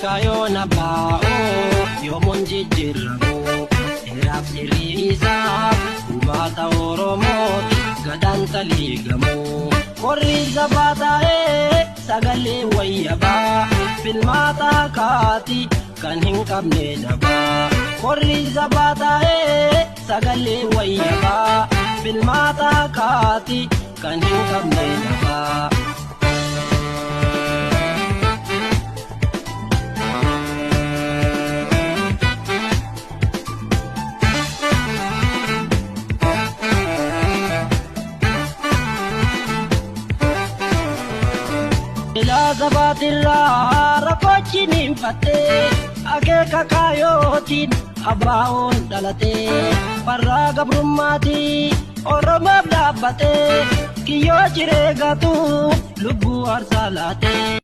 Kayoon abbaa'oo yoomuun jijjiiramu seeraaf sirrii isaa uummata Oromooti gadaan taliigamu. Qorri sabaa taa'ee sagalee wayyabaa filmaata kaati kan hin qabne dabaa. Qorri sabaa taa'ee sagalee wayyabaa filmaata kaati kan hin qabne dabaa. Ilaa sabaatirraa rakkoochiin hinfattee akeeka kaayootiin abbaa'oon dhalatee farraa gabrummaatii Oromoof dhaabbatee kiyyoo jiree gatu lubbuu aarsaa laatee.